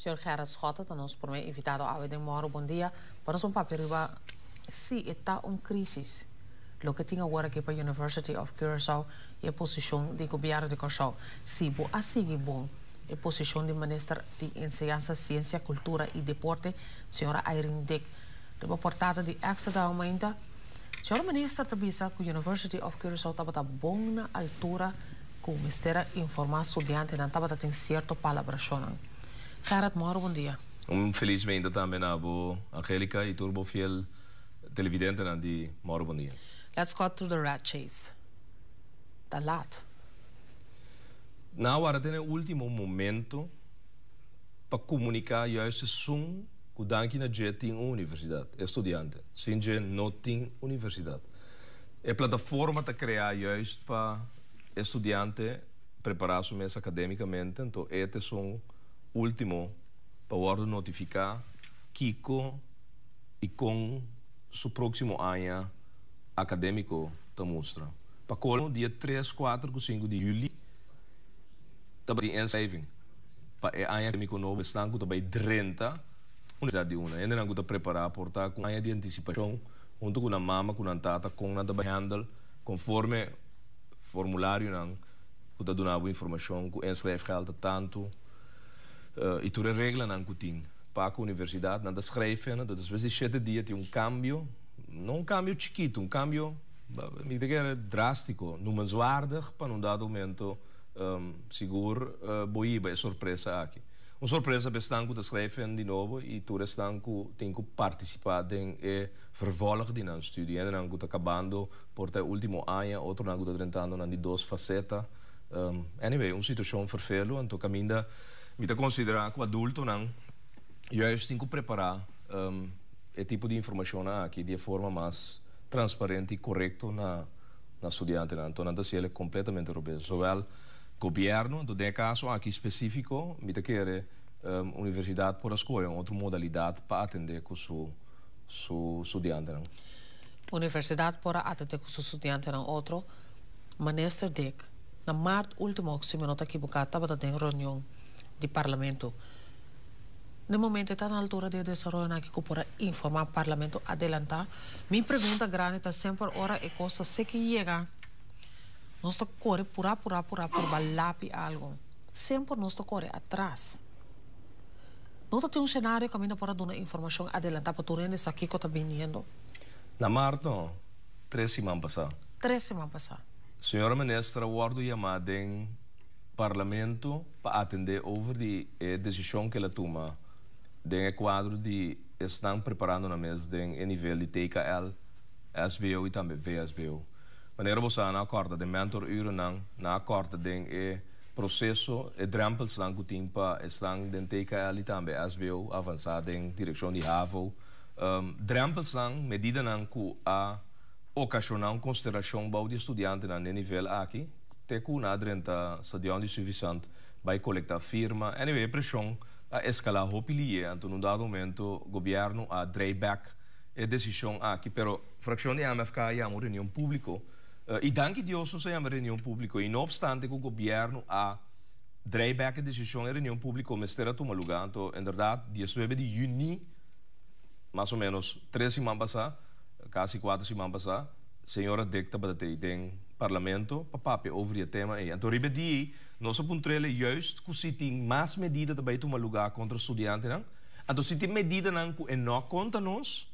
Señor Gerrit Schotte ta nos prome invitado awe den Mòru Bon Dia pa nos un papia riba si e ta un crisis loke tin awor aki pa University of Curaçao y e posicion di Gobierno di Kòrsou. Si bo a sigui bon e posicion di Minister di Enseñansa, Ciencia, Cultura y Deporte, Señora Irene Dick, riba portada di Extra di awe mainta, Señora Minister ta bisa cu University of Curaçao tabata bon na altura cu mester a informa studiantenan, tabata tin cierto palabracionnan. Gerrit, mòru bon dia. Un felis mainta tambe na bo, Angelica, y tur bo fiel televidentenan di Mòru Bon Dia. Let's cut through the rat chase. Ta laat. Nan a warda te na e ultimo momento pa comunica juist esun cu danki na dje tin un universidad, e studiante. Sin dje no tin universidad. E plataforma ta crea juist pa e studiante prepara su mes academicamente, anto e ta esun ultimo pa wordo notifica kico y con su proximo aña academico ta mustra. Pa colmo, dia 3, 4 cu 5 di juli tabatin inschrijving pa e aña academico nobo. Esnan cu ta bay drenta universidad di una hendenan cu ta prepara por ta cu aña di anticipacion hunto cu nan mama cu nan tata con nan ta bay handle conforme formularionan cu ta duna bo informacion cu inschrijfgeld ta tanto y tur e reglanan cu tin pa cu universidad nan ta schrijven. Entonces, despues di 7 dia tin un cambio, no un cambio chikito, un cambio, mi ta kere, drastico, noemenswaardig pa un dado momento sigur bo hiba e sorpresa aki. Un sorpresa pa esnan cu ta schrijven di nobo y tur esnan cu tin cu participa den e vervolg di nan studie. Hendenan cu ta cabando por ta e ultimo aña, otronan cu ta drentando nan di dos faceta. Anyway, un situacion ferfelu, anto caminda mi ta considera cu adultonan juist tin cu prepara e tipo di informacion aki di forma mas transparente y corecto na studiantenan. Anto nan ta haci'e completamente robes. Zowel gobierno, anto den caso aki specifico, mi ta kere universidad por a scoge un otro modalidad pa atende cu su studiantenan. Universidad por a atende cu su studiantenan otro. Minister Dick, na maart ultimo, si mi no ta ekivoca, tabata den reunion di parlamento. Na momento ta na altura di desaroyo aki cu por a informa parlamento adelanta. Mi pregunta grandi ta semper ora e cos ta seki yega, nos ta core pura pura pura purba lapi algo. Semper nos ta core atras. No ta tin un scenario caminda por a duna informacion adelanta pa tur hende sa kico ta biniendo? Na maart no, 3 siman pasa. 3 siman pasa. Señora Minister a wordo yama den parlamento pa atende over di e decision cu el a tuma den e cuadro di esnan preparando nan mes den e nivel di TKL, SBO y tambe VSBO. Manera bo sa, nan a corta den mentorurennan, nan a corta den e proceso, e drempelsnan cu tin pa esnan den TKL y tambe SBO avansa den direccion di HAVO. Drempelsnan, medidanan cu a ocasiona un consideracion bou di studiantenan den nivel aki, te cu nan a drenta stadion di Suffisant bay colecta firma. Anyway, e presion a escala hopi lihe, anto na un dado momento gobierno a draai back e decision aki, pero fraccion di MFK a yama un reunion publico y danki Dios nos a yama reunion publico y no obstante cu gobierno a draai back e decision, e reunion publico mester a tuma lugar. Anto, inderdaad, 19 di juni, mas o menos 3 siman pasa, casi 4 siman pasa, señora Dick tabata den parlamento pa papia over e tema ey. Anto riba di nos a puntr'ele juist cu si tin mas medida ta bay tuma lugar contra studiantenan. Anto si tin medidanan cu e no conta nos,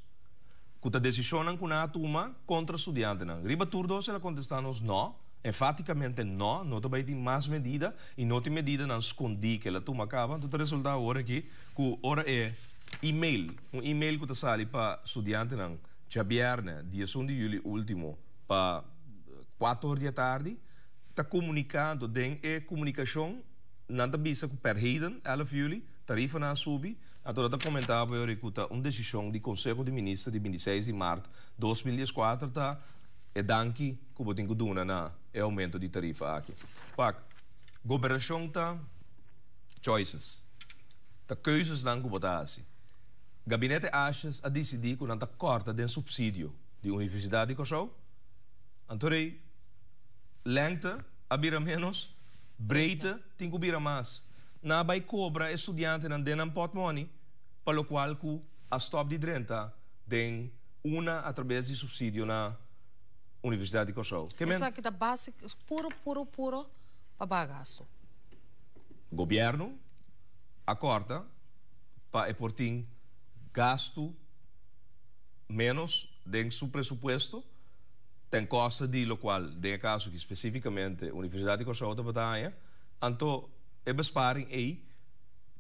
cu ta decisionnan cu nan a tuma contra studiantenan. Riba tur dos el a contesta nos no, enfaticamente no, no ta bay tin mas medida y no tin medidanan scondi cu el a tuma caba. Anto ta resulta awor aki cu ora e e-mail, un e-mail cu ta sali pa studiantenan diabierne, 11 di juli ultimo, pa 4 or di atardi, ta comunicando den e comunicacion, nan ta bisa cu per heden, 11 juli, tarifanan a subi. Anto ta comenta cu ta un decision di Conseho di Minister di 26 di maart 2014 ta e danki cu bo tin cu duna na e aumento di tarifa aki. Pak, gobernacion ta choices. Ta keuzes nan cu bo ta haci. Gabinete Asjes a decidi cu nan ta corta den subsidio di Universidad di Kòrsou. Anto rei lengte a bira menos, breedte tin cu bira mas. Nan a bai kobra e studiantenan den nan pòtmòni pa lokual ku a stòp di drenta den una atrabes di supsidio na Universidat di Kòrsou. Ke men. Esaki ta básik, puro, puro, puro pa baha gastu. Gobièrnu a kòrta pa e por tin gastu ménos den su presupuesto ten kosta di lokual den e kaso aki spesífikamente Universidat di Kòrsou tabata haña. Anto e besparing ei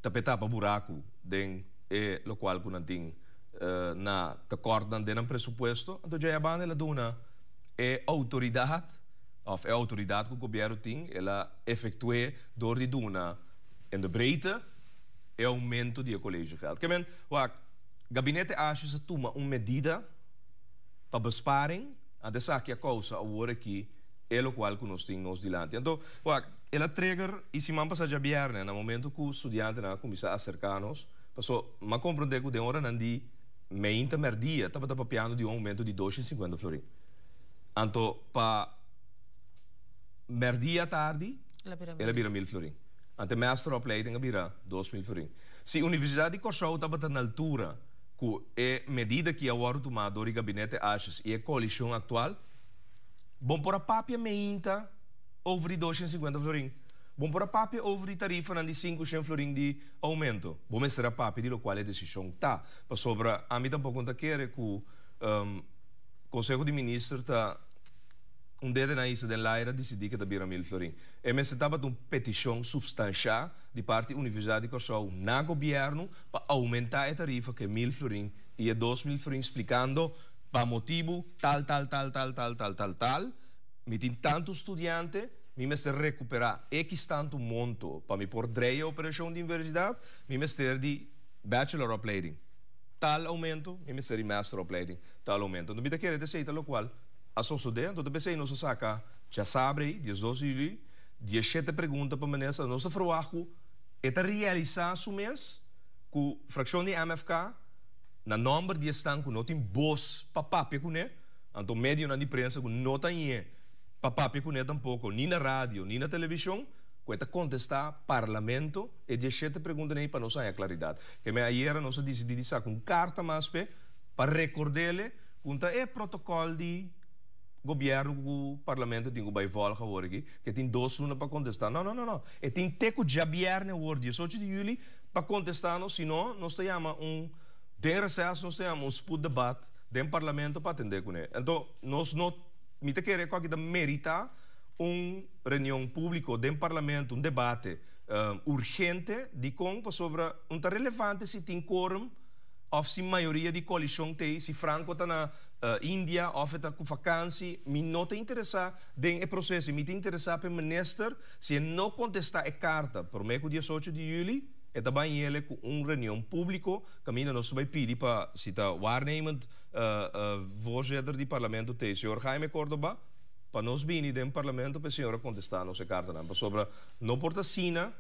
ta p'e tapa buraku den e lokual ku nan tin na tekortnan den nan presupuesto. Anto djei abanda el a duna e outoridat òf e outoridat ku gobièrnu tin, el a efektu'é dor di duna in de breedte e oumento di e kolegegeld. Ke men, wak, gabinete Asjes a tuma un medida pa besparing, anto esaki a kousa awor aki e lokual ku nos tin nos dilanti. Anto, wak, el a trigger i siman pasá djabièrnè, na momento ku studiantenan a kuminsá aserká nos, paso m'a komprondé ku den oranan di meinta mèrdia tabata papiando di un oumento di 250 florin. Anto, pa mèrdia tardi, el a bira 1000 florin. Anto e masteropleiding a bira 2000 florin. Si Universidat di Kòrsou tabata na altura ku e medida ki a wòrdu tumá dor di gabinete Asjes i e koalishon aktual, Bon por a papia meinta over di 250 florin. Bon por a papia over di tarifanan di 500 florin di oumento. Bo mester a papia di lokual e desishon ta. Pasobra ami tampoko no ta kere ku Konseho di Minister ta un dede na hisa den laira disidí ke ta bira 1000 florin. E mester tabata un petishon supstanshá di parti Universidat di Kòrsou na gobièrnu pa oumentá e tarifa ku e 1000 florin i e 2000 florin splikando pa motibu tal tal tal tal tal tal tal tal, mi tin tantu studiante, mi mester rekuperá ekis tantu monto pa mi por drei e operashon di universidat, mi mester di bacheloropleiding tal oumento, mi mester di masteropleiding tal oumento. Anto mi ta kere ta esei ta lokual a sosodé, anto ta p'esei nos a saka djasabre ei, 12 di juli, 17 pregunta pa minister, nos ta ferwagt ku e ta realisá su mes ku frakshon di MFK, Na nòmber di esnan ku no tin bos pa papia kuné, anto medionan di prensa ku no ta ñe pa papia kuné tampoko, ni na radio ni na televishon, ku e ta kontestá Parlamento e 17 preguntanan ei pa nos haña klaridat. Keme ayera nos a disidí di saka un karta mas p'e pa rekord'ele ku ta e protokòl di gobièrnu ku Parlamento tin ku bai vòlg awor aki, ku e tin dos luna pa kontestá. No, no, no, no. E tin te ku djabièrnè awor, 18 di yüli, Pa contesta nos, si no, nos ta yama un, den reces nos ta yama un spoeddebat den Parlamento pa atende cune. Anto, nos no, mi ta kere cu aki ta merita un reunion publico den Parlamento, un debate urgente. Dicon? Pasobra un ta relevante si tin quorum of si mayoria di coalicion t'ey, si Franco ta na India of e ta cu vakantie, mi no ta interesa den e proceso, mi ta interesa p'e minister. Si e no kontestá e karta promé ku 18 di yüli, e ta bai yele ku un reunion públiko kaminda nos ta bai pidi pa si ta waarnemend voorzitter di parlamento te señor Jaime Cordoba pa nos bini den parlamento pa e señor a kontestá nos e kartanan. Pasobra no por ta asina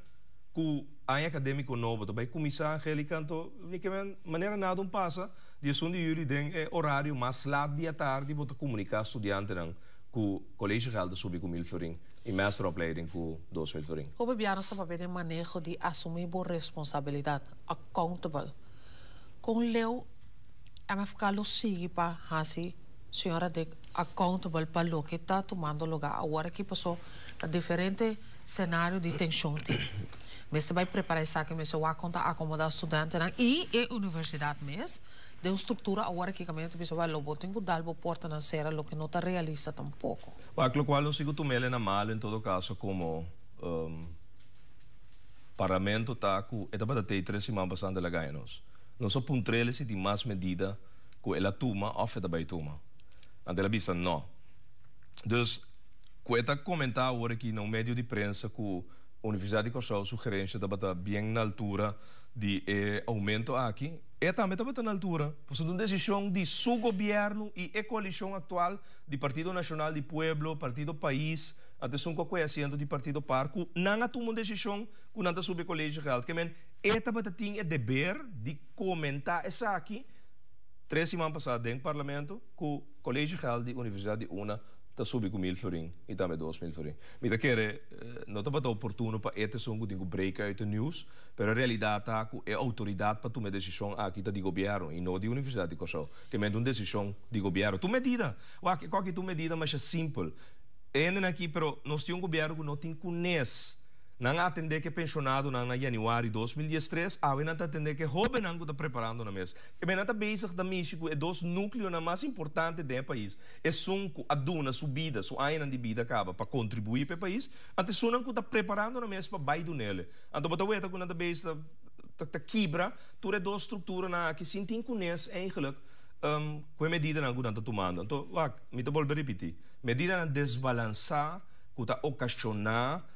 ku aña akadémiko nobo ta bai kuminsá, Angelica, anto mi ke men manera nada un pasa 11 di yüli den e orario mas lat di atardi bo ta komuniká studiantenan ku collegegeld ta subi ku 1000 florin. I masteropleiding ku 2000 florin. Hopi bia nos ta papia den maneho di asumí bo responsabilidat, accountable. Kon leu MFK lo sigui pa hasi señora Dick accountable pa loke ta tumando lugá awor aki? Paso ta diferente senario di tenshon tin. Mester bai prepará esaki, mester wak kon ta akomodá studentenan i e universidat mes den un struktura awor aki kaminda ta bisa wèl lo bo tin ku dal bo portanan sera loke no ta realista tampoko. Wak locual nos sigu tum'el na malo en todo caso como Parlamento ta cu e tabata tey tres siman pasando el a gaña nos. Nos a puntr'el si tin mas medida cu el a tuma of e ta bay tuma. Anto el a bisa no. Dus cu e ta comenta awor aki na un medio di prensa cu Universidad di Corsou su gerencia tabata bien na altura di e aumento aki, e tambe tabata na altura. Pasobra ta un decision di su gobierno y e coalicion actual di Partido Nacional di Pueblo, Partido Pais, anto esun cu a coge asiento di Partido Par, cu nan a tuma un decision cu nan ta subi e collegegeld. Ke men, e tabata tin e deber di comenta esaki tres siman pasa den Parlamento cu collegegeld di Universidad di una. Ta subi ku 1000 florin i tambe 2000 florin. Mi ta kere, no tabata oportuno pa e ta esun ku tin ku break uit e news, pero e realidat ta ku e outoridat pa tuma e desishon aki ta di gobièrnu i no di Universidat di Kòrsou. Ke men ta un desishon di gobièrnu. Tur medida, wak, kòki tur medida masha simpel. E hendenan aki, pero nos tin un gobièrnu ku no tin kunes. Nan a atendé ku e penshonadonan na yanüari 2013, awe nan ta atendé ku e hóbennan ku ta preparando nan mes. Ke men nan ta bezig ta mishi ku e dos núkleonan mas importante den e pais. Esun ku a duna su bida, su añanan di bida kaba pa kontribuí pa e pais, anto esunnan ku ta preparando nan mes pa bai dunele. Anto bo ta weta ku nan ta bezig ta ta kibra tur e dos strukturanan aki sin tin kunes eigenlijk ku e medidanan ku nan ta tumando. Anto, wak, mi ta bolbe ripití, medidanan desbalansá ku ta okashoná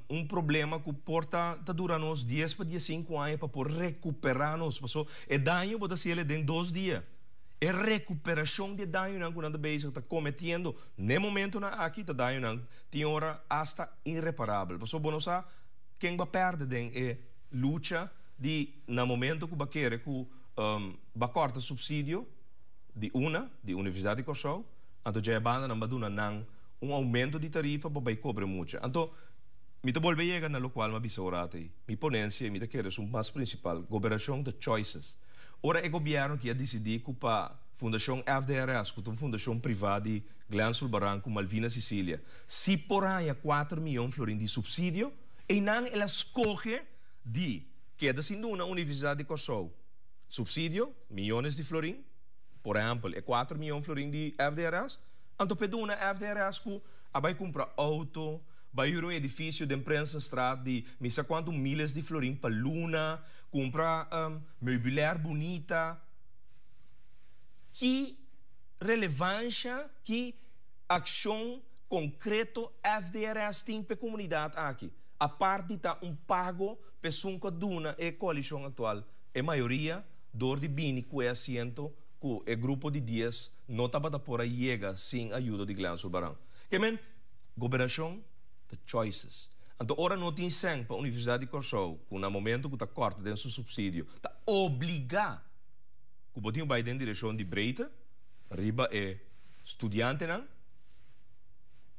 un problema ku por ta ta dura nos 10 pa 15 aña pa por rekuperá nos. Paso e daño bo ta hasiel den 2 dia. E rekuperashon di e dañonan ku nan ta bezig ta kometiendo n'e momentonan aki ta dañonan tin ora asta irreparabel. Pasobra bo no sa ken bo a pèrdè den e lucha di na momento ku bo a kere ku bo a kòrta supsidio di una, di Universidat di Kòrsou, anto dja e bandanan bo a duna nan un oumento di tarifa pa bai kobre mucha. Anto mi ta bolbe yega na lokual mi a bisa ora ata ei. Mi ponensia i mi ta kere esun mas prinsipal, goberashon ta choices. Ora e gobièrnu ki a disidí ku pa Fundashon FDRS, ku ta un fundashon privá di Glenn Sulbaran ku Malvina Cicilia, si por haña 4 mion florin di supsidio, einan el a skohe di keda sin duna Universidat di Kòrsou supsidio, miónes di florin, por ehèmpel e 4 mion florin di FDRS, anto p'e duna FDRS ku a bai kumpra outo, bai hür un edifisio den Prinsenstraat di mi sa kuantu miles di florin pa luna, kumpra meubilair bunita. Ki relevansha, ki akshon konkreto FDRS tin p'e komunidat aki? Apart di ta un pago p'esun ku a duna e koalishon aktual e mayoria dor di bini ku e asiento ku e grupo di 10 no tabata por a yega sin ayudo di Glenn Sulbaran. Ke men, gobernashon ta choices. Anto ora no tin sèn pa Universidat di Kòrsou ku na momento ku ta kòrta den su supsidio ta obligá ku bo tin bai den direkshon di breedte riba e studiantenan.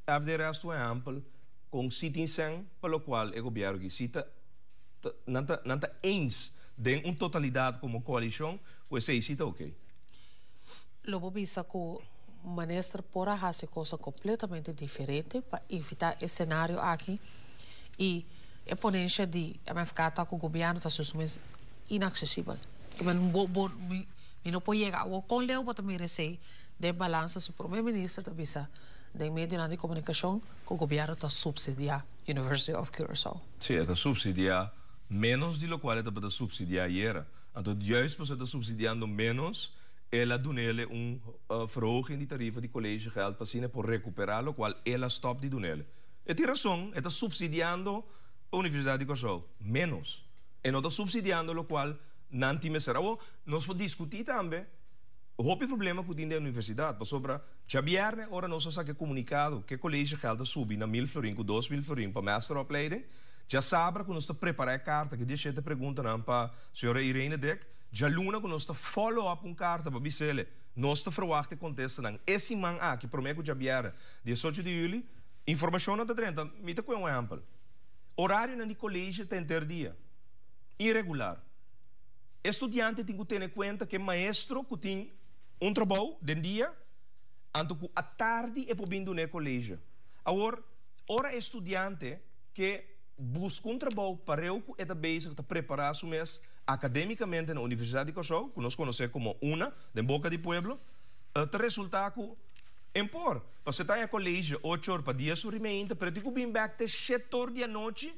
FDRS ta un ehèmpel kon si tin sèn pa lokual e gobièrnu aki si ta nan ta nan ta eens den un totalidat komo koalishon ku esei si ta oké. Lo bo bisa ku minister por a hasi kos kompletamente diferente pa evitá e senario aki i e ponensia di MFK ta ku gobièrnu ta mes inaksesibel. Ke men bo bo mi mi no por yega awor kon leu bo ta mira esei den balansa si prome minister ta bisa den medionan di komunikashon ku gobièrnu ta supsidiá University of Curaçao. Sí, e ta supsidiá ménos di lokual e tabata supsidiá ayera. Anto juist pasobra e ta supsidiando ménos, el a dunele un verhoging di tarifa di collegegeld pa asina por rekuperá lokual el a stòp di dunele. E tin rason, e ta supsidiando Universidat di Kòrsou ménos. E no ta supsidiando lokual nan tin mester. Awor, nos por diskutí tambe hopi problema ku tin den universidat, pasobra djabièrnè ora nos a saka e komunikado ku e collegegeld a subi na 1000 florin ku 2000 florin pa meesteropleiding, djasabra ku nos ta prepará e karta ku e 17 preguntanan pa señora Irene Dick, djaluna ku nos ta follow up un karta pa bis'ele, nos ta verwachta e kontestanan e siman aki promé ku djabièrnè 18 di yüli. Informashonnan ta drenta, mi ta kue un ehèmpel. Orarionan di kolegio ta henter dia, iregular. E studiante tin ku tene kuenta ku e maestro ku tin un trabou den dia, anto ku atardi e por bin duna e kolegio. Awor, ora e studiante ke buska un trabou pareu ku e ta bezig ta prepará su mes akadémikamente na Universidat di Kòrsou, ku nos konosé komo una, den boka di pueblo, ta resultá ku en por, pasobra e ta haña kolegio 8 or pa 10 or i meinta, pero e tin ku bin bèk te 7 or di anochi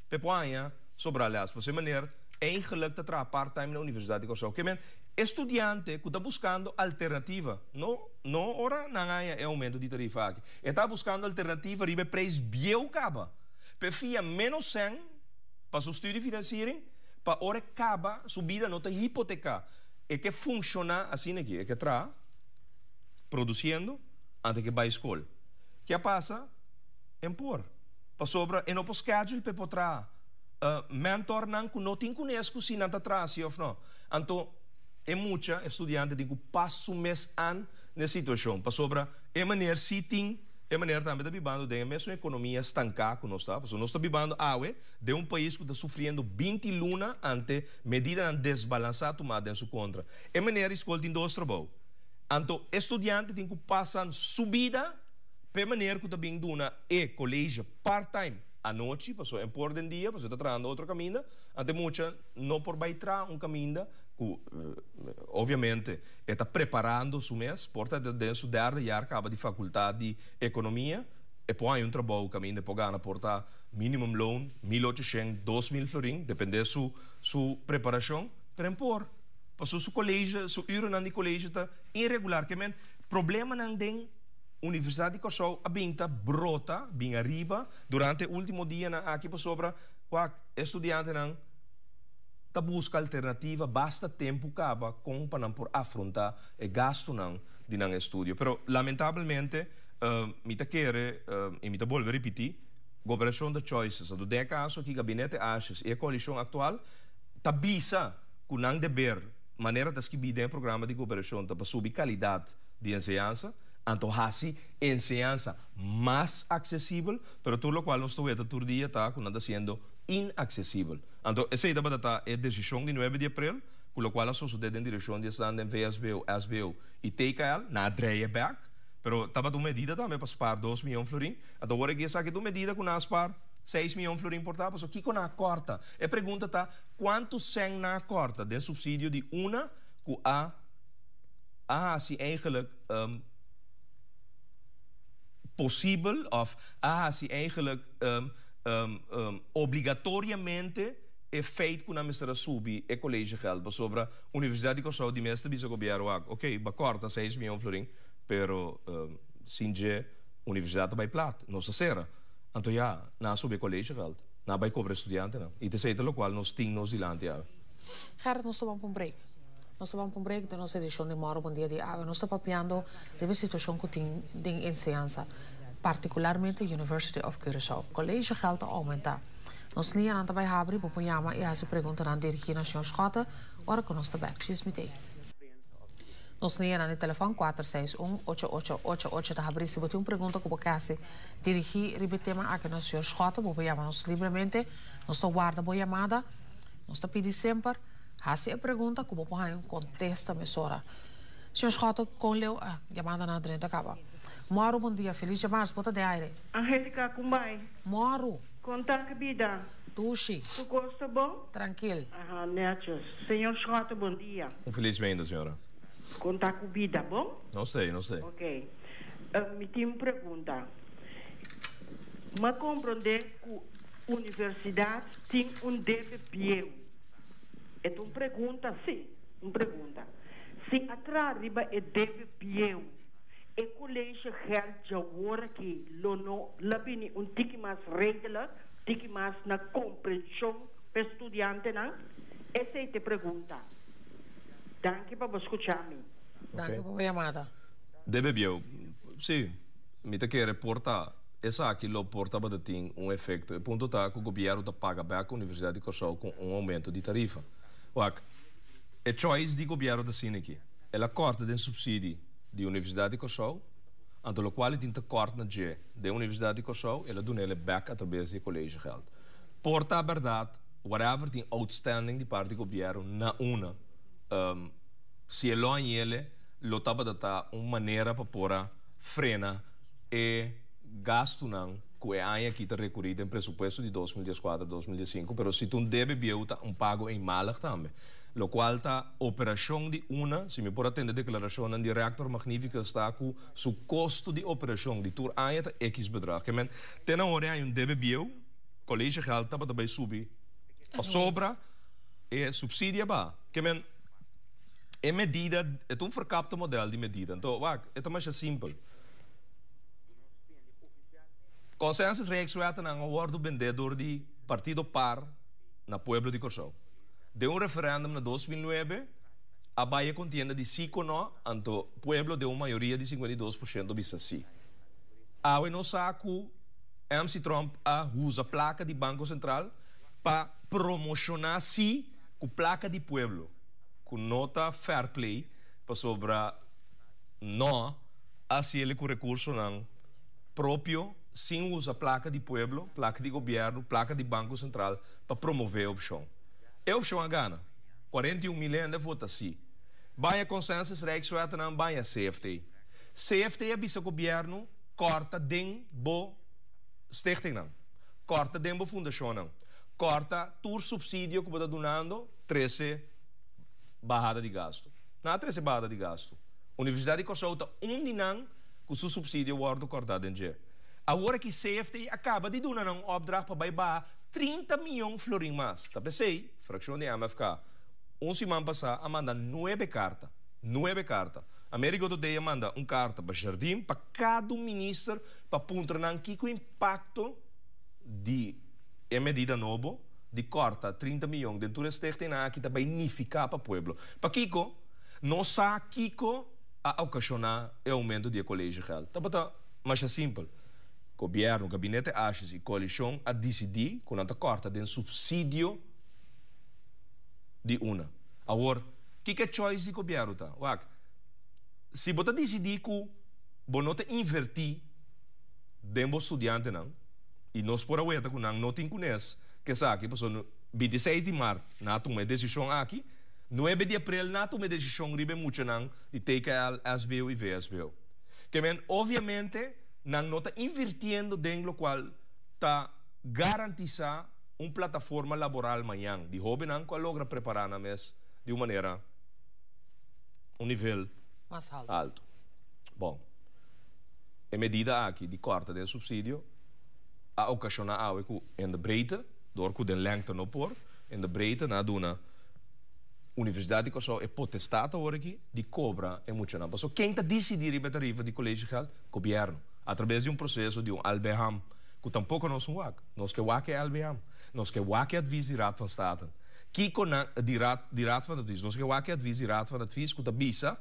pa e por haña sobrá lès. Pasobra e manera eigenlijk ta traha part-time na Universidat di Kòrsou. Ke men, e studiante ku ta buskando alternativa, no no ora nan haña e oumento di tarifa aki, e ta buskando alternativa riba e preis bieu kaba, pa e fia ménos sèn pa su studiefinanciering, pa ora e kaba su bida no ta hipoteká. E ke funshoná asina aki, e ke traha produsiendo antes ke bai skol. Ke a pasa? En por. Pasobra e no por schedule pa e por traha. Mentornan ku no tin kunes ku si nan ta traha si òf no. Anto e mucha, e studiante tin ku pas su mes an na e situashon pasobra e. E meneer si tin, e meneer tambe ta bibando den e mesun ekonomia stanká ku nos ta, pasobra nos ta bibando awe den un pais ku ta sufriendo 20 luna ante medidanan desbalansá tumá den su kontra. E meneer di skol tin dos trabou. Anto e studiante tin ku pasa su bida pa e meneer ku ta bin duna e koleje part-time anochi, pasobra e por den dia, pasobra e ta trahando otro kaminda, anto e mucha no por bai traha un kaminda ku obviamente e ta preparando su mes, por ta den su derde jaar kaba di fakultat di ekonomia, e por haña un trabou kaminda e por gana por ta minimum loon 1800, 2000 florin, depende su su preparashon, pero e por, pasobra su koleje, su urennan di koleje ta iregular, ke men problemanan den Universidat di Kòrsou a bin ta brota, bin ariba durante e ultimo dianan aki pasobra wak e studiantenan ta buska alternativa basta tempu kaba kon pa nan por afronta e gastunan di nan estudio. Pero lamentabelmente mi ta kere i mi ta bolbe ripiti, Gobernacion ta choices. Anto den e kaso aki Gabinete Asjes i e koalishon aktual ta bisa ku nan deber manera ta skibí den e programa di gobernacion ta pa subi kalidat di enseñansa, anto hasi enseñansa mas aksesibel, pero tur lokual nos ta weta tur dia ta ku nan ta siendo inaksesibel. Anto esei tabata ta e desishon di nuebe di aprel, ku lokual a sosodé den direkshon di esnan den VSBO, SBO i TKL, nan a drei e bèk, pero tabata un medida tambe pa spar 2 mion florin. Anto awor aki esaki ta un medida ku nan a spar 6 mion florin por ta, pasobra kiko nan a kòrta? E pregunta ta, kuantu sèn nan a kòrta den supsidio di una ku a hasi eigenlijk posibel òf a hasi eigenlijk obligatoriamente e feit ku nan mester a subi e collegegeld, pasobra Universidat di Kòrsou di mes ta bisa gobièrnu wak, ok, bo a kòrta 6 mion florin, pero sin dje universidat ta bai plat, nos a sera. Anto ya, nan a subi e collegegeld, nan a bai kobra e studiantenan. I ta esei ta lokual nos tin nos dilanti awe. Gerrit, nos ta ban pa un break. Nos ta ban pa un break den nos edishon di Mòru Bon Dia di awe. Nos ta papiando riba e situashon ku tin den enseñansa, partikularmente University of Curaçao. Collegegeld ta oumentá. Nos liñanan ta bai habri, bo por yama i hasi preguntanan dirigí na señor Schotte ora ku nos ta bèk. Djis mitei. Nos liñanan di telefòn 461 8888 ta habrí. Si bo tin un pregunta ku bo ke hasi dirigí riba e tema aki na señor Schotte, bo por yama nos libremente. Nos ta warda bo yamada. Nos ta pidi semper, hasi e pregunta ku bo por haña un kontesta mesora. Señor Schotte, kon leu a yamadanan drenta kaba? Mòru, bon dia. Felis djamars, bo ta den aire. Angelica, kon bai? Mòru. Kon ta ku bida? Dushi. Tur kos ta bon? Trankil. Aha, netjes. Señor Schotte, bon dia. Un felis meinda, señora. Kon ta ku bida, bon? No sé, no sé. Ok. Mi tin un pregunta. Mi a komprondé ku universidat tin un debe bieu. E ta un pregunta, sí, un pregunta. Si a traha riba e debe bieu, e collegegeld djawor aki lo no la bini un tiki mas redelijk, tiki mas na comprension pa e studiantenan? Esey ta e pregunta. Danki pa bo scucha mi. Danki pa bo yamada. Debe bieu, sí, mi ta kere por ta esaki lo por tabata tin un efecto. E punto ta cu gobierno ta paga bek Universidad di Kòrsou cu un aumento di tarifa. Wak, e choice di gobierno ta asina aki. El a corta den subsidie di Universidad di Kòrsou, anto locual e tin ta kort na dje den Universidad di Kòrsou, el a dun'é bek a traves di e collegegeld. Por ta berdad, whatever tin outstanding di parti di gobierno na una, si e lo hañ'ele, lo tabata ta un manera pa por a frena e gastunan ku e aña aki ta rekurí den presupuesto di 2014, 2015, pero si ta un debe bieu ta un pago eenmalig tambe. Lokual ta operashon di una, si mi por atende deklarashonnan di Rector Magnificus ta ku su kosto di operashon di tur aña ta X bedrag. Ke men, te na ora e aña un debe bieu, collegegeld tabata bai subi pasobra e subsidio a baha. Ke men, e medida, e ta un verkapte model di medida. Anto, wak, e ta masha simpel. Consensus Rijkswetnan a wòrdu bendé dor di Partido par na pueblo di Kòrsou. Den un referendum na 2009 a bai e kontienda di sí ku no, anto pueblo den un mayoria di 52% bisa sí. Awe nos sa ku MC Tromp a usa plaka di Banko Sentral pa promoshoná sí ku plaka di pueblo, ku no ta fair play pasobra no. Hasiele ku rekursonan propio sin usa plaka di pueblo, plaka di gobièrnu, plaka di Banko Sentral pa promové e opshon. E opshon a gana. 41 mil hende a vota sí. Baña consensus Rijkswetnan baña CFT. CFT a bisa gobièrnu kòrta den bo stichtingnan, kòrta den bo fundashonnan, kòrta tur supsidio ku bo ta dunando, trese bahada di gastu. Nan a trese bahada di gastu. Universidat di Kòrsou ta un di nan ku su supsidio wòrdu kòrtá den dje. Awor aki CFT a kaba di duna nan un opdracht pa bai baha 30 mion florin mas. Ta p'esei, frakshon di MFK un siman pasá a manda nuebe karta, nuebe karta. Amerigo Today a manda un karta pa Jardim, pa kada un minister pa puntra nan kiko impakto di e medida nobo di kòrta 30 mion den tur e stichtingnan aki ta bai nifiká pa pueblo. Pakiko? Nos sa kiko a okashoná e oumento di e collegegeld. Tabata masha simpel. Gobièrnu, gabinete Asjes i koalishon a disidí ku nan ta kòrta den supsidio di una. Awor, kiko e choice di gobièrnu ta? Wak, si bo ta disidí ku bo no ta invertí den bo studiantenan, i nos por a weta ku nan no tin kunes ku esaki, pasobra 26 di mart nan a tuma e desishon aki, 9 di aprel nan a tuma e desishon riba e muchanan di TKL, SBO i VSBO. Ke men, obviamente, nan no ta invirtiendo den lokual ta garantisá un plataforma laboral mañan di hóbennan ku a logra prepará nan mes di un manera, un nivel Mas haltu. altu. Bon, e medida aki di kòrta den supsidio a okashoná awe ku in de breedte, dor ku den lengte no por, in de breedte nan a duna Universidat di Kòrsou e potestat awor aki di kobra e muchanan. Pasobra ken ta disidí riba e tarifa di kolegiogeld? Gobièrnu. Atrabes di un proseso di un LBHAM, ku tampoko nos un wak. Nos ke wak e LBHAM. Nos ke wak e advis di Raad van State. Kiko nan, di Raad, di Raad van Advies. Nos ke wak e advis di Raad van Advies ku ta bisa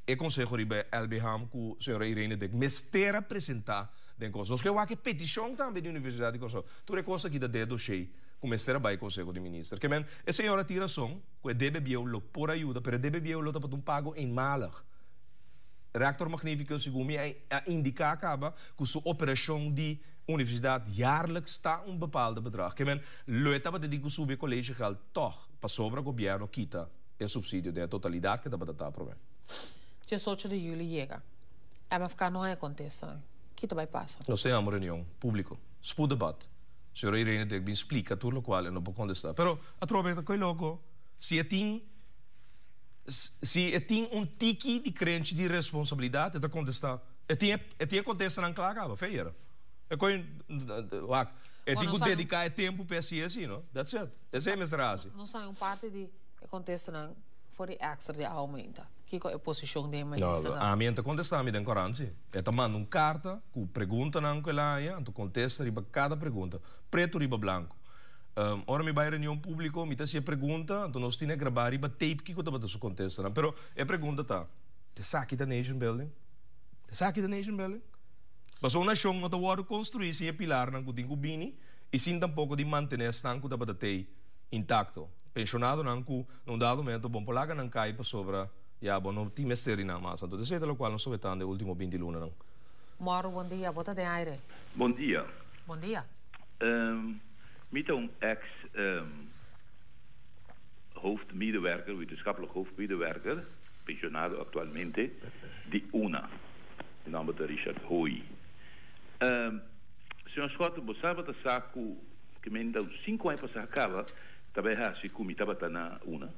e konseho riba e LBHAM ku señora Irene Dik mester a presentá den kos. Nos ke wak e petishon tambe di Universidat di Kòrsou. Tur e kos aki ta den e doshé ku mester a bai Konseho di Minister. Ke men, e señora tin rason ku e debe bieu lo por a yuda, pero e debe bieu lo tabata un pago eenmalig. Rector Magnifico segun mi a indiká kaba ku su operashon di universidat jaarlijks ta un bepaalde bedrag. Ke men, lo e tabata di ku subi e collegegeld tòg pasobra gobièrnu kita e supsidio den e totalidat ke tabata ta promé. 18 di yüli yega. MFK no haña kontestanan. Ki ta bai pasa? Nos ta yama reunion públiko. Spoeddebat. Señora Irene debe bin splika tur lokual e no por kontestá. Pero atrobe ta koe loko. Si e tin si e tin un tiki di krenchi di responsabilidat e ta kontestá. E tin e tin e kontestanan kla kaba, feyera. E koe wak. E tin ku dediká e tempu pa e hasi esei, no? That's it. Esei mester hasi. Nos haña un parti di e kontestanan for di extra di aumenta. Kiko e posishon di e minister ta? No, ami e ta kontestá mi den korant si. E ta manda un karta ku preguntanan ku el a haña, anto kontesta riba kada pregunta, pretu riba blanku. Ora mi bai reunion públiko mi ta hasi e pregunta, anto nos tin e grabá riba tape kiko tabata su kontestanan. Pero e pregunta ta, Esaki ta nation building? Esaki ta nation building? Pasobra un nashon no ta wòrdu konstruí sin e pilarnan ku tin ku bini i sin tampoko di mantené esnan ku tabata tei intakto. Penshonadonan ku na un dado momento bon por laga nan kai pasobra ya bo no tin mester di nan mas. Anto esei ta lokual nos ta wetando e ultimo 20 lunanan. Moro, bon dia. Bo ta den aire. Bon dia. Bon dia. Mi ta un ex hoofdmedewerker, wetenschappelijk hoofdmedewerker, pensionado actualmente, di una. Mi nomber ta Richard Hooi. Señor Schotten, bo sa bo ta sa cu ke men ta un cinco aña pasa caba ta bay haci cu mi tabata na una?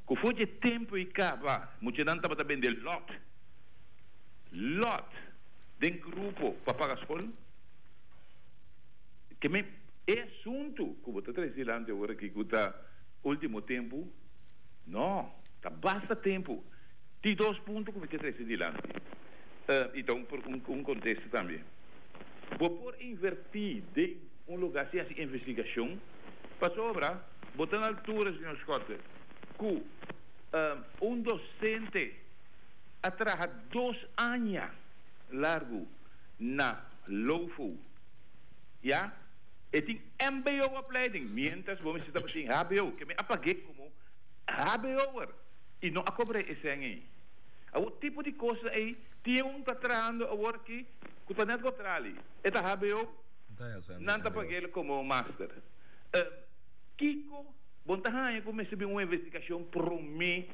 Cu for dje tempo ei caba muchanan tabata bende lot, lot den grupo pa paga scol. Ke men e asunto cu bo ta trece dilanti awor aki cu ta ultimo tempo, no, ta basta tempo. Di dos punto cu mi ke trece dilanti y ta un un contesta tambe. Bo por inverti den un lugar sin haci investigacion pasobra bo ta na altura, señor Schotte, cu un docente a traha 2 aña largo na LOFO, ya, e tin mbo opleiding mientras bo mester tabatin hbo, ke mi a pag'é como hbo'er. I no a kobr'é e sèn ei. Awor tipo di kosnan ei tin un ta trahando awor aki ku ta nèt kontrali. E ta hbo, nan ta pag'el komo master. Kiko bo ta haña ku mester bin un investigashon promé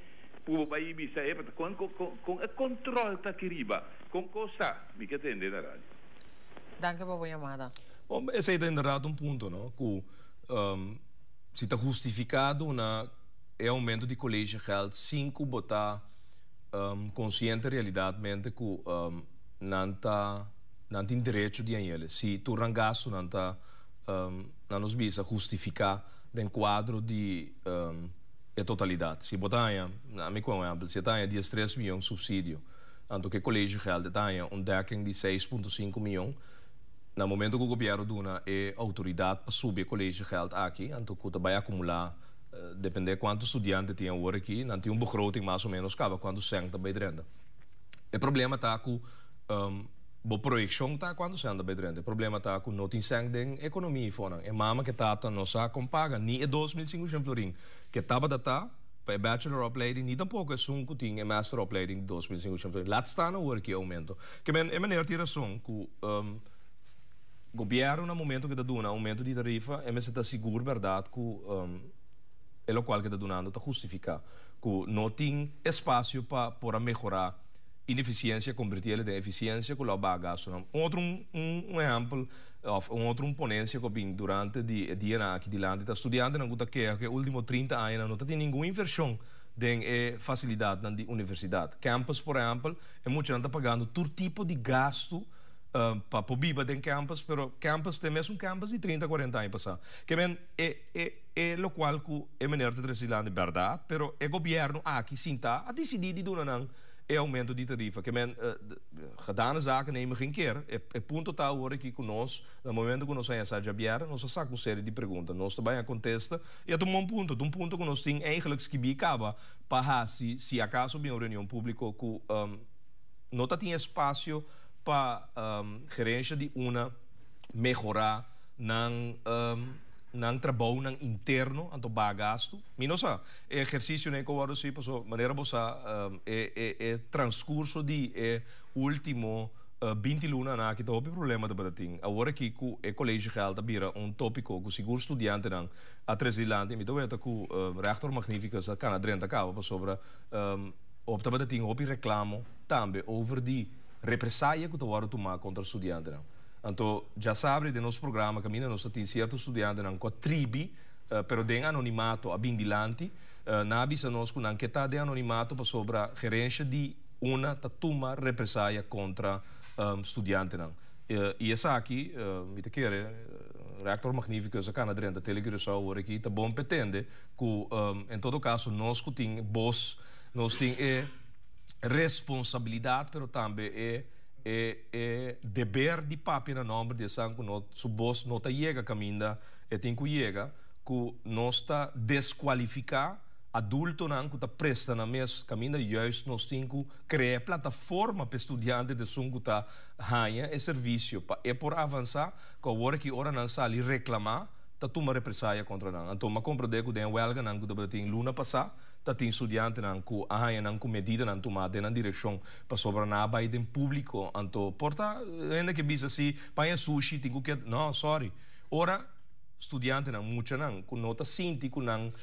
ku bo bai bisa e pa kon kon e kontròl ta aki riba? Kon kos ta? Mi ke tende na radio. Danki pa bo yamada. Bon, esei ta inderdat un punto, no? Ku si ta hustifiká duna e aumento di collegegeld sin ku bo ta konsiente realidatmente ku nan ta nan tin derecho di hañ'el. Si tur nan gastunan ta nan nos bisa hustifiká den kuadro di e totalidat. Si bo ta haña, ami ku un ehèmpel, si e ta haña diestres mion supsidio, anto ku e collegegeld e ta haña un dekking di 6,5 mion, na momento ku gobièrnu duna e outoridat pa subi e collegegeld aki, anto ku ta bai akumulá, dependé kuantu studiante tin awor aki, nan tin un begroting mas o ménos kaba kuantu sèn ta bai drenta. E problema ta ku bo proyekshon ta kuantu sèn ta bai drenta. E problema ta ku no tin sèn den ekonomia ifonan. E mama ku e tata no sa kon paga ni e 2500 florin ku e tabata ta pa e bachelor opleiding ni tampoko esun ku tin e master opleiding di 2500 florin. Laat staan awor ki e oumento. Ke men e meneer tin rason ku gobièrnu na momento ku e ta duna oumento di tarifa e mester ta sigur bèrdat ku e lokual ku e ta dunando ta hustifiká. Ku no tin espasio pa por a mehorá inefisiensia kombertí el den efisiensia ku lo a baha gastunan. Un otro un ehèmpel òf un otro un ponensia ku a bin durante di e dianan aki dilanti ta studiantenan ku ta keha ku e último 30 añanan no ta tin ningun invershon den e fasilidatnan di universidat. Campus por ehèmpel e muchanan ta pagando tur tipo di gastu pa por biba den campus pero campus ta e mesun campus di 30 40 aña pasá. Ke men e e e lokual ku e meneer ta trese dilanti bèrdat pero e gobièrnu aki sintá a disidí di duna nan e aumento di tarifa. Ke men, gedane zaken nemen geen keer. E punto ta awor aki ku nos, na momento ku nos a hesa djabièrnè, nos a saka un serie di pregunta. Nos ta bai a kontesta i a tuma un punto. Ta un punto ku nos tin eigenlijk skibí kaba pa hasi si akaso bin un reunion públiko ku no ta tin espasio pa gerensha di una mehorá nan nan trabounan interno, anto baha gastu. Mi no sa. E ehercicionan cu a wordo haci pasobra manera bo sa e e e transcurso di e ultimo 20 lunanan aki ta hopi problema tabata tin. Awor aki cu e collegegeld a bira un topico cu sigur studiantenan a trece dilanti mi ta weta cu Rector Magnificus a cana drenta caba pasobra hopi tabata tin hopi reclamo tambe over di represalia cu ta wordo tuma contra studiantenan. Anto djasabri den nos programa caminda nos ta tin cierto studiantenan cu a tribi pero den anonimato a bin dilanti. Nan a bisa nos ku nan ke ta den anonimato pasobra gerensha di una ta tuma represaya kontra studiantenan. I esaki, mi ta kere, Rector Magnificus a kana drenta Tele Curaçao awor aki, ta bon petende ku en todo kaso nos ku tin bos, nos tin e responsabilidat pero tambe e e deber di papia na nòmber di esnan ku no su bos no ta yega kaminda E tin ku yega ku nos ta deskualifiká adultonan ku ta presta nan mes kaminda juist nos tin ku krea e plataforma pa e studiante ta esun ku ta haña e servisio pa e por avansá ku awor aki ora nan sali reklamá ta tuma represaya kontra nan. Anto m'a komprendé ku den e wèlganan ku tabata tin luna pasá ta tin studiantenan ku a haña nan ku medidanan tumá den nan direkshon pasobra nan a bai den públiko anto por ta hende ke bisa si paña sushi tin ku keda no sorry. Ora studiantenan, muchanan ku no ta sinti ku nan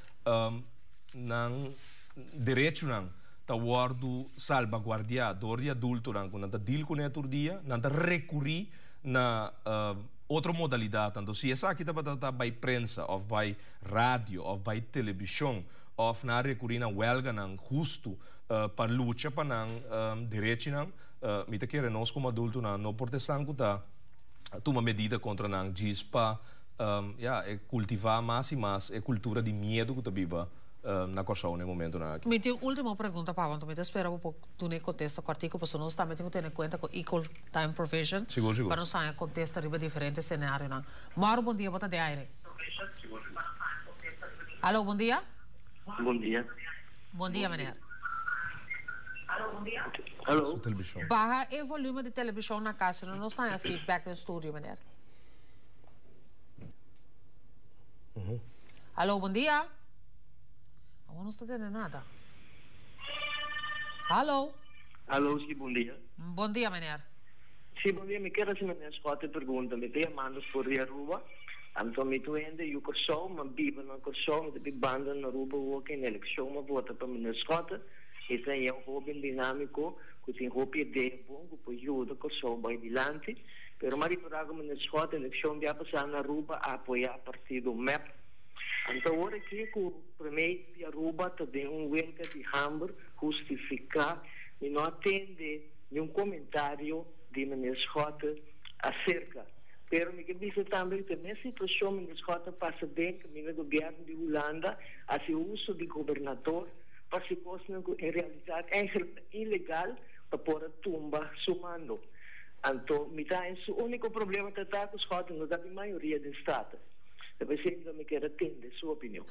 nan derechonan ta wòrdu salbaguardiá dor di adultonan ku nan ta deal kuné tur dia, nan ta rekurí na otro modalidatnan. Entonces si esaki tabata ta bai prensa òf bai radio òf bai telebishon òf nan a rekurí na wèlganan hustu pa lucha pa nan derechinan, mi ta kere nos komo adultonan no por ta esnan ku ta tuma medida kontra nan djis pa ya e kultivá mas i mas e kultura di miedu ku ta biba na Kòrsou na e momentunan aki. Mi tin un último pregunta pa bo, anto mi ta spera bo por duna e kontesta kòrtiku pasobra nos tambe tin ku tene kuenta ku equal time provision Sigur, sigur. pa nos haña kontesta riba diferente senarionan. Mauro, bon dia, bo ta den aire. Alo, bon dia. Bon dia. Bon dia, meneer. Hallo. Su televishon. Baha e volume di televishon na kas, sino nos ta haña feedback den studio, meneer. Hallo, bon dia. Awor nos ta tende nada. Hallo. Hallo, si, bon dia. Bon dia, meneer. Si, bon dia. Mi kier hasi meneer Schotte e pregunta. Mi ta yamando for di Aruba. Anto mi ta un hende yu Kòrsou, mi a biba na Kòrsou, mi ta bibando na Aruba awor ku en elekshon mi a vota pa meneer Schotte. Mi ta un hóben dinámiko ku tin hopi idea bon ku por yuda Kòrsou bai dilanti. Pero mi a ripará ku meneer Schotte elekshon bia pasá na Aruba a apoyá partido mep. Anto awor aki ku promé di Aruba ta den un welga di hamber hustifiká, mi no a tende niun komentario di meneer Schotte aserka. Pero mi ke bisa tambe ku ta e mes situashon meneer Schotte a pasa den kaminda gobièrnu di Hulanda hasi uso di gobernador pa hasi kosnan ku en realidat eigenlijk ta ilegal pa por a tumba su mando. Anto mi ta haña su úniko problema ta ta ku Schotte no ta di mayoria den Staten. Ta p'esei mi kier a tende su opinion.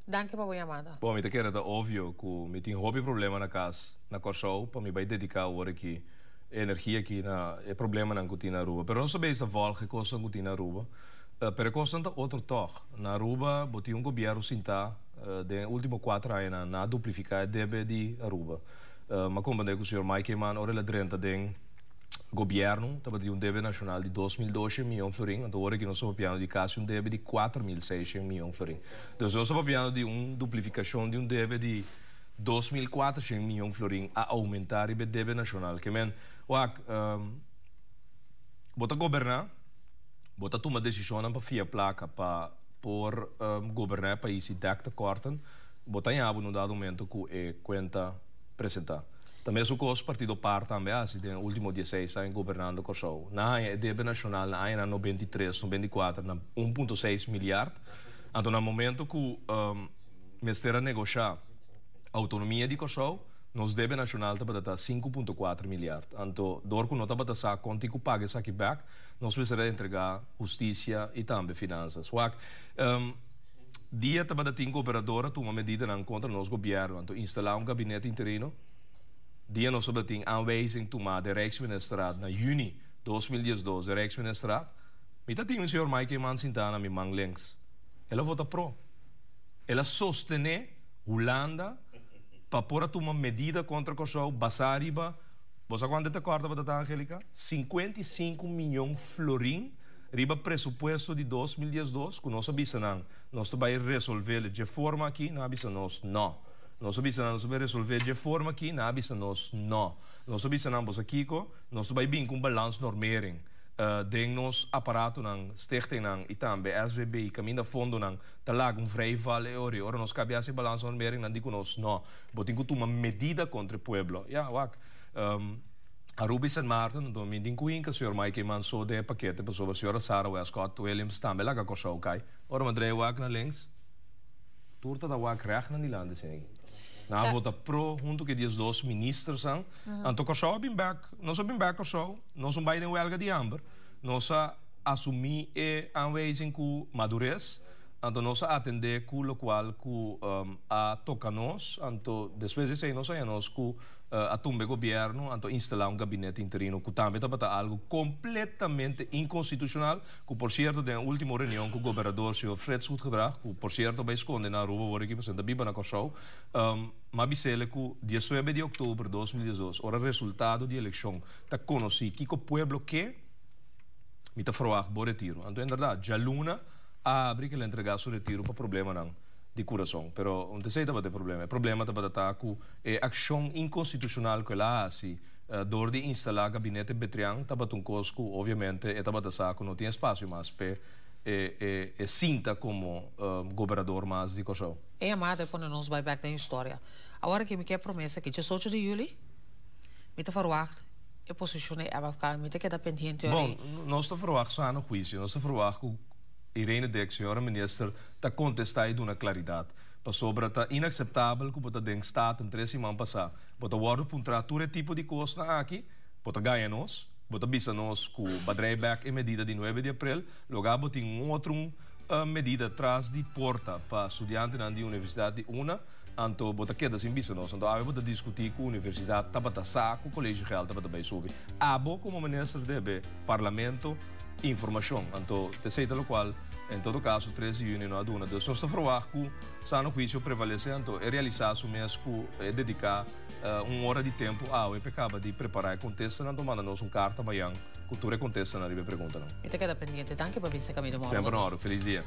Danki pa bo yamada. Bon, mi ta kere ta obvio ku mi tin hopi problema na kas na Kòrsou pa mi bai dediká awor aki e energia aki na e problemanan ku tin na Aruba. Pero nos ta bezig ta vòlg e kosnan ku tin na Aruba. Pero e kosnan ta otro tòg. Na Aruba bo tin un gobièrnu sintá den e último kuater añanan nan a duplifiká e debe di Aruba. Mi a komprendé ku señor Mike Eman ora el a drenta den Gobierno tabatin un debe nacional di 2200 miyon florin, anto ora aki nos ta papiando di casi un debe di 4600 miyon florin. Dus nos ta papiando di un duplificacion di un debe di 2400 miyon florin a aumenta riba e debe nacional. Ke men, wak, bo ta goberna, bo ta tuma decisionnan pa fia placa pa por goberna e pais y dek tekorten, bo ta haña bo na un dado momento cu e cuenta presenta. Ta mesun kos partido par tambe a hasi den e ultimo dieseis aña gobernando Kòrsou. Nan haña e debe nashonal na añanan 93, 94 na 1.6 miliard. Anto na momento ku mester a negoshá outonomia di Kòrsou, nos debe nashonal tabata ta 5.4 miliard. Anto dor ku no tabata sa kon tin ku paga esaki bèk, nos mester a entregá hustisia i tambe finansas. Wak. Dia tabata tin goberador a tuma medidanan kontra nos gobièrnu, anto instalá un gabinete interino. Dia nos tabata tin aanwijzing tumá den Rijksministerraad na yüni 2012 den Rijksministerraad, mi ta tin señor Mike Eman sintá na mi man links. El a vota pro. El a sostené Hulanda pa por a tuma medida kontra Kòrsou basá riba, bo sa kuantu e tekòrt tabata ta, Angelica? 55 miyon florin. Riba presupuesto di 2012 ku nos a bisa nan nos ta bai resolvele dje forma aki, nan a bisa nos no. Nos a bisa nan nos ta bai resolve dje forma aki, nan a bisa nos no. Nos a bisa nan boso kiko, nos ta bai bin ku un balansnormering den nos aparatonan, stichtingnan i tambe SVB kaminda fondonan ta laga un vrijval e ora i ora nos kabia hasi balansnormering nan di ku nos no. Bo tin ku tuma medida kontra e pueblo. Ya, wak. Aruba y Sint Maarten, anto mi tin cu hinca señor Mike Eman so den e pakete pasobra señora Sarah Westcott Williams tambe laga Corsou cay. Ora mi a draai wak na links, tur ta ta wak recht nan dilanti sin aki. Nan a vota pro hunto cu e 12 ministersnan. Anto Corsou a bin bek, nos a bin bek Corsou, nos no bay den welga di hamber, nos a asumi e aanwijzing cu madurez, anto nos a atende cu locual cu a toca nos, anto despues di esey nos a haña nos cu a tumba e gobierno, anto instalá un gabinete interino cu tambe tabata algo completamente inconstitucional, cu por cierto den e ultimo reunion cu gobernador señor Frits Goedgedrag, cu por cierto bay sconde na Aruba awor aki pasobra ta biba na Corsou, m'a bisele cu 19 di october 2012, ora resultado di eleccion ta conoci kico pueblo ke, mi ta verwacht bo retiro. Anto inderdaad, djaluna a habri cu el a entrega su retiro pa problemanan di curason. Pero un ta esey tabata e problema. E problema tabata ta cu e accion inconstitucional cu el a haci door di instala gabinete Betrian tabata un cos cu obviamente e tabata sa cu no tin espacio mas p'e e sinta como gobernador mas di Corsou. E yamada e pone nos bai bek den historia. Awor aki mi ke promesa ki 18 di juli mi ta verwacht e posicion di MFK. Mi ta keda pendiente ori. Bon, nos ta verwacht sano huicio. Nos ta verwacht cu Irene Dick, señora minister, ta contesta y duna claridad. Pasobra ta inaceptabel cu bo ta den Staten tres siman pasa, bo ta wordo puntra tur e tipo di cosnan aki, bo ta gaña nos, bo ta bisa nos cu ba draai bek e medida di nuebe di april, loga bo tin un otro medida tras di porta pa studiantenan di Universidad di una, anto bo ta keda sin bisa nos. Anto awe bo ta discuti cu Universidad tabata sa cu collegegeld tabata bay subi. Abo como minister debe Parlamento informacion, anto t'esey ta locual. En todo kaso, 3 di yüni no a duna. Dus nos ta ferwagt ku sano huisio prevalesé, anto e realisá su mes ku e dediká un ora di tempu awe p'e kaba di prepará e kontestanan, anto manda nos un karta mayan ku tur e kontestanan riba e preguntanan. Mi ta keda pendiente. Danki pa bisa Camilo Moro. Semper na òrdu. Felis dia.